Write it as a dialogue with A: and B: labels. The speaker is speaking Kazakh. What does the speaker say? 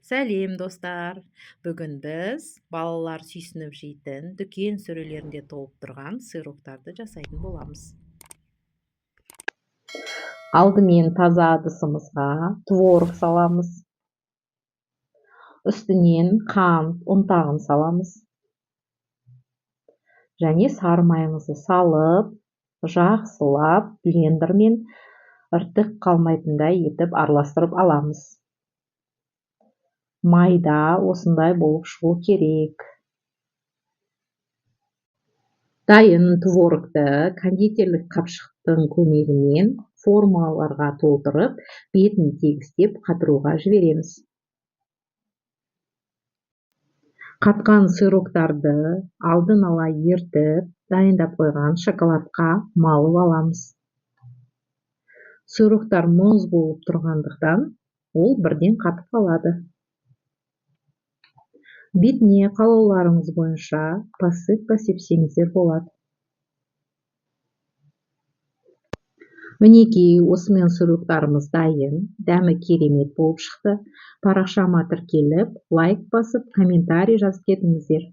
A: Сәлем, достар! Бүгін біз балалар сүйсініп жейтін, дүкен сөрелерінде толып тұрған сыроктарды жасайтын боламыз. Алдымен таза ыдысымызға творог саламыз. Үстінен қант ұнтағын саламыз. Және сары майымызды салып, жақсылап блендермен іртік қалмайтындай етіп араластырып аламыз. Майда осындай болып шығу керек. Дайын творогты кондитерлік қапшықтың көмегімен формаларға толтырып, бетін тегістеп, қатыруға жібереміз. Қатқан сыроктарды алдын ала ертіп, дайындап қойған шоколадқа малып аламыз. Сыроктар мұз болып тұрғандықтан, ол бірден қатып қалады. Бетіне қалауларыңыз бойынша посыпка сепсеңіздер болады. Мінекей, осымен сыроктарымыз дайын, дәмі керемет болып шықты. Парақшама тіркеліп, лайк басып, комментарий жазып кетіңіздер.